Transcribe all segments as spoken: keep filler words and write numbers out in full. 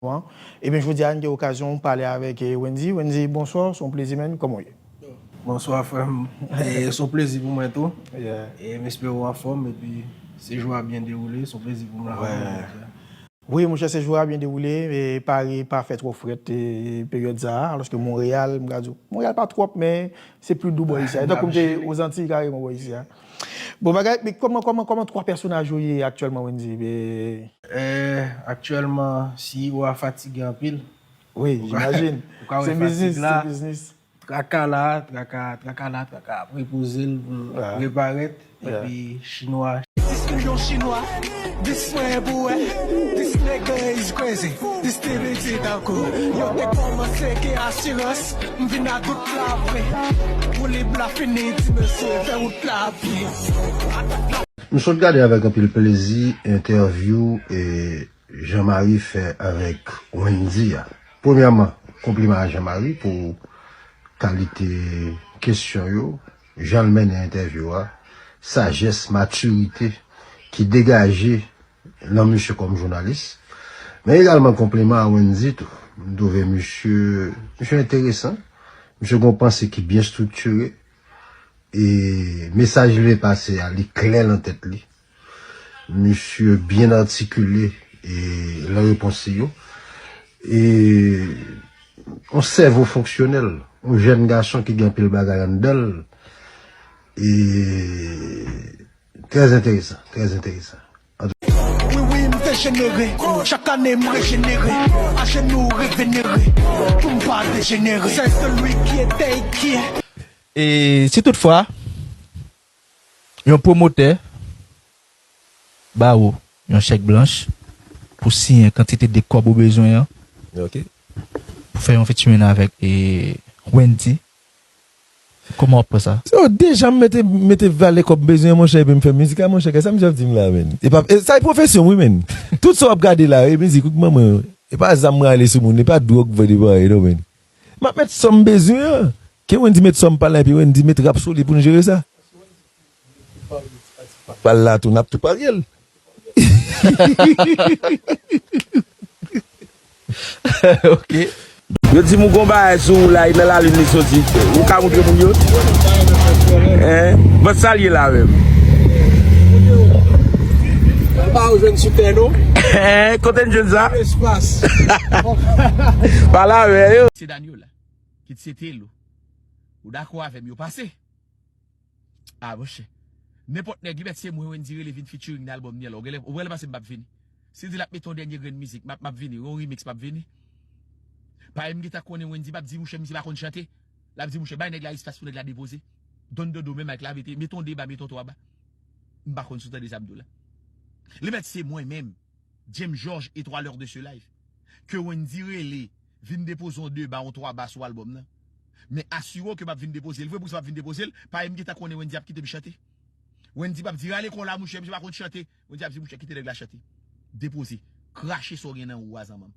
Bon. Ebyen, jodi a, n gen okazyon pale avèk eh, Wendy. Wendy, bonswa, se yon plezi, menn. Kòman w ye? Bonswa, frè m. E, se yon plezi pou mwen tou. Yeah. E m espere w anfòm, epi sejou a byen dewoule, se yon plezi pou mwen. Ouais. Wi, monchè, sejou a byen dewoule, e Pari pa fè twò frèt e, peryòd sa a, alòske Monreyal, m ka di w, Monreyal pa twòp, men se pli dou bò isi a. E tankou m te Ozantiy kareman bò isi a. Bon, bagay, men kòman, kòman, kòman twa pèsonaj yo ye aktyèlman, Wendy? Eh, aktyèlman, si ou a fatige anpil. Wi, jimajin. Ou ka wè fatig la. Se biznis. Traka la, traka, traka la, traka ap repoze l pou l reparèt. Epi chinwa. Dis milyon chinwa, dis mwen pou wè. This nigga is crazy, this T B T tankou. Yo te kòmanse gen asirans, m vin a tout la vre. Woulib la fini, ti mesye, fè wout la byen. M sot gade avèk anpil plezi entèvyou e Jean Marie fè avèk Wendy a. Premyèman, konpliman a Jean Marie pou kalite kesyon yo, jan l mennen entèvyou a, sajès, matirite ki degaje nan misye kòm jounalis. Men egalman konpliman a Wendy tou. M twouve misye, misye enteresan, misye gen yon panse ki byen estriktire, e mesaj li vle pase a, li klè nan tèt li. Misye byen atikile e nan repons li yo. E yon sèvo fonksyonèl, yon jèn gason ki gen anpil bagay anndan l. E trè enteresan, trè enteresan. Wi, wi, m dejenere. Chak ane m rejenere. Ajenou revenere. Pou m pa dejenere. C'est celui qui était qui est. E si toutfwa yon pwomotè ba ou yon chèk blanch pou siyen kantite de kòb ou bezwen an, Ok. Pou fè yon featuring avèk e, Wendy, kòman w ap pran sa? So, deja m mete, mete valè kòb m bezwen an, monchè, epi m fè mizik la, monchè, kè sa misye ap di m la, menn. E pa, e, sa e pwofesyon m, wi, menn. Tout sa w ap gade la, e mizik, ou k manman yo. E pa zam m rale sou moun, e pa dwòg vre de bagay, non, menn. M ap met sa m bezwen an. Ke Wendy met sa m pa la, epi Wendy met rap sou li pou n jere sa. Bal la tou, n ap tou parye l. Ok. Yo di m ou gon bagay sou ou la, e nan lalin li soti. Ou ka montre moun yo? Hein? Bon, sa l ye la menm? Ou pa ou jwenn sou tè non. Hein? Kote n jwenn sa? Espas. Pale avè yo. Se Daniel, kit se Telo. Ou dakò avè m, yo pase. Ah, monchè. Nenpòt nèg, li mèt se mwen Wendy rele vin featuring nan album ni an la. Ou genlè, ou genlè panse m p ap vini. Si l di l ap mete yon dènye grenn mizik, m ap, m ap vini. Yon remix, m ap vini. Parèy m gentan konnen Wendy p ap di mouche misye pa konn chante. L ap di mouche bay nèg la espas pou nèg la depoze. Donn dodo men mic la, mete, mete yon de ba, mete yon twa ba. M pa konn si w tande sa m di w la. Li mèt se mwen menm. James Georges et trois leurs de ce live. Ke Wendy rele, vin depoze yon de ba, yon twa ba sou album nan. Men asire w ke m ap vin depoze l vre, pou sa m ap vin depoze l, parèy m gentan konnen Wendy ap kite m chante. Wendy p ap di rale kò w la mouchè, misye pa konn chante. Wendy ap di mouchè kite nèg la chante. Depoze. Krache sa w gen nan ou a zanmanm.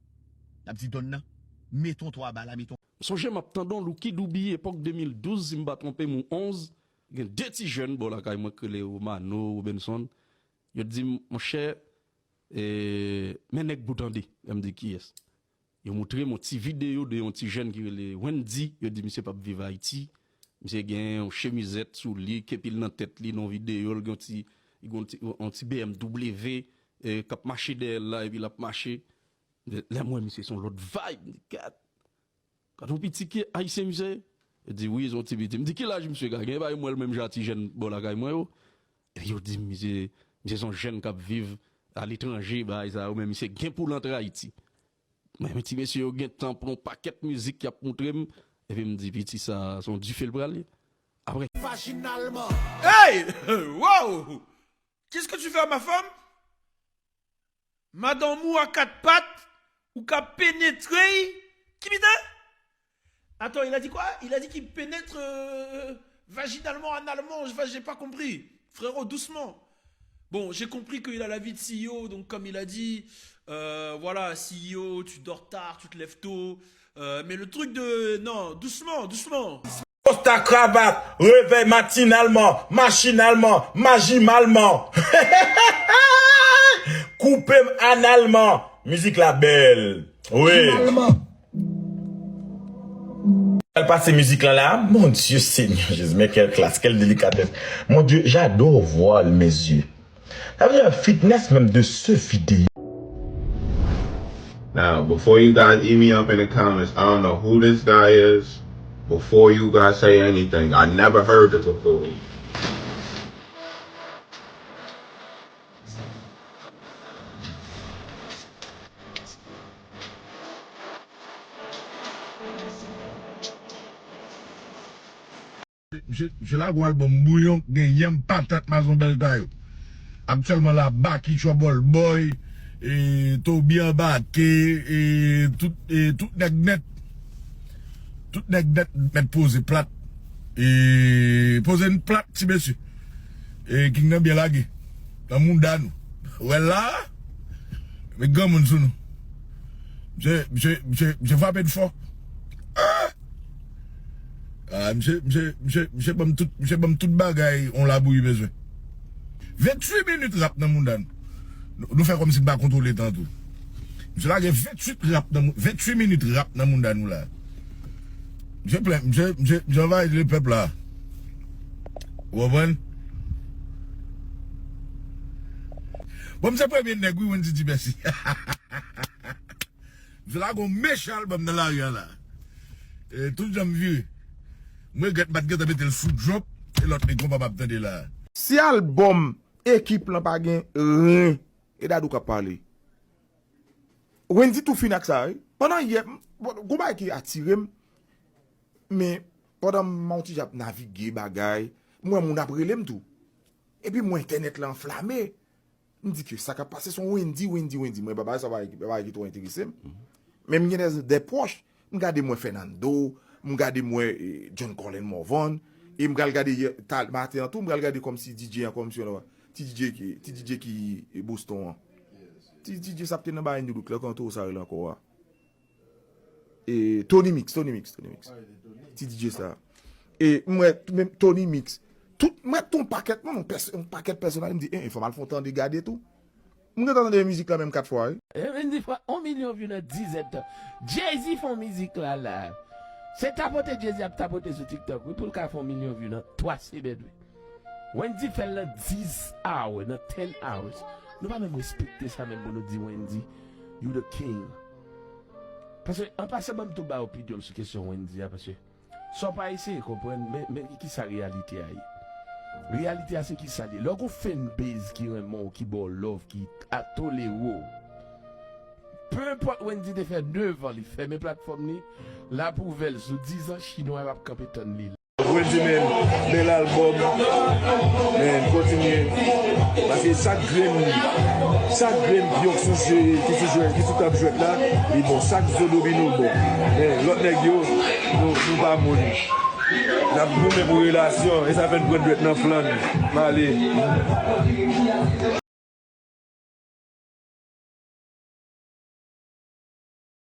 L ap di donn nan. Mete yon twa ba la, mete yon. M sonje m ap tande yon Lucky Dube epòk de mil douz, si m pa twonpe m, ou onz, gen de ti jèn bò lakay mwen k rele Romano, Robenson. Yo di m, monchè, e, men nèg pou tande. Lè m di kiyès? Yo montre m yon ti videyo de yon ti jèn ki rele Wendy. Yo di misye p ap viv Ayiti. Misye gen yon chemizèt sou li, kepi l nan tèt li, nan videyo, l gen yon ti, li gen yon ti, yon ti B M W, e, k ap mache dèyè l la, epi l ap mache. Lè m wè misye, se yon lòt vibe. M di, gad, gad yon piti ki ayisyen misye ye? Yo di, wi, se yon ti piti. M di, ki laj misye ka gen? Epa m wè l menm jan a ti jèn bò lakay mwen yo. Epi yo di m, misye, misye se yon jèn k ap viv aletranje, bagay sa yo, men misye gen pou l antre Ayiti. Mwen, men ti mesye yo gentan pran yon pakèt mizik y ap montre m, epi m di, piti sa, se yon dife l pral ye. Apre. Vaginalman. Hey! Wow! Qu'est-ce que tu fais à ma femme? Madanm ou a kat pat, ou ka penetre, ki pita? Attends, il a dit quoi? Il a dit qu'il pénètre euh, vaginalement, analement, je j'ai pas compris. Frérot, doucement. Bon, j'ai compris qu'il a la vie de C E O, donc comme il a dit, euh, voilà, C E O, tu dors tard, tu te lèves tôt. Euh, mais le truc de... Non, doucement, doucement. Kosta kravat, revèy matinalman, machinalman, majimalman. Koupe m analman, mizik la bèl. Wi. Finalman. Al pase mizik lan la, mon Dieu Seigneur Jésus, men quelle classe, quelle délicatesse. Mon Dieu, j'adore voir mes yeux. Sa vle di fitness menm de ce vidéo. Now, before you guys eat me up in the comments, I don't know who this guy is. Before you guys say anything, I never heard it before. Misye, misye lage yon albòm bouyon, gen yanm, patat, mazonbèl ta yo. Aktyèlman la, Baky, Trouble Boy, e, Toby Anbake, e, tout, e, tout nèg nèt. Tout nèg nèt mèt poze plat. E, poze n plat, ti mesye. E, King nan byen lage. Nan mouda nou. Ou wè l la? Met granmoun sou nou. Misye, misye, misye, misye frape n fò. Ah! Ah, misye, misye, misye, misye ban m tout, misye ban m tout bagay yon labouyi bezwen. Venntuit minit rap nan mouda n. Nou, nou fè kòmsi n pa kontwole tan tou. Misye lage venntuit rap nan mou-, venntuit minit rap nan mouda nou la. Misye plen, misye, misye, misye anvayi lepèp la. Ou konprann? Bon, m se premye nèg, wi, Wendy di mèsi. Misye lage yon mechan albòm nan lari a la. E, tout jan m vire. M regrèt m pa t gentan mete l sou drop, e lòt nèg konpa m ap tande la. Si albòm ekip lan pa gen ren, e Dadou k ap pale. Wendy tou fin ak sa, wi. Pandan yè, m, bon, gon bagay ki atire m, men pandan m yon ti jan ap navige bagay, m wè moun ap rele m tou. Epi m wè entènèt la anflame. M di ke sa k ap pase se yon Wendy, Wendy, Wendy. Mwen, bagay sa, bagay ki, bagay ki twò enterese m. Men m gen de, de pwòch. M gade m wè Fernando, m gade m wè, e, John Colin Morvan, e m pral gade yè, ta, maten an tou, m pral gade kòmsi D J an, kòmsi yon ti D J ki, ti D J ki, e, Boston an. Ti D J sa ap te nan bagay New Look la, kòman sa rele ankò a? E, Tony Mix, Tony Mix, Tony Mix. Ti D J sa. E m wè, menm Tony Mix. Tout, m wè tout yon pakèt, non, non, pès-, yon pakèt pèsonaj, m di, e, e, fò m al fè yon tande gade tou. M gentan tande mizik la menm kat fwa, wi. E, Wendy fè yon milyon view nan diz èdtan. Jay-Z fè yon mizik la, la. Se tapote Jay-Z ap tapote sou TikTok, wi, pou l ka fè yon milyon view nan twa semèn, wi. Wendy fè l nan dis hour, nan ten hours. Nou pa menm respekte sa menm pou nou di Wendy, you the king. Paske, an pasan, ban m tou ba opinyon m sou kesyon Wendy a, paske sa w pa eseye konprann, men, men ki, kisa reyalite a ye. Reyalite a se kisa li ye. Lè w gon fanbase ki renmen w, ki ba w love, ki a-, tolere w. Pe enpòt Wendy te fè devan li fèmen platfòm li, l ap ouvè l sou diz an, chinwa yo ap kanpe tann li. Wendy, men, bèl albòm. Men, kontinye. Paske chak grenn, chak grenn pyon ki sou jwe, ki sou jwe, ki sou tab jwèt la, li bon. Chak zo domino bon. Men, lòt nèg yo, nou, nou pa moun. N ap goumen pou relasyon, e sa fè n pran dwèt nan flann. M ale.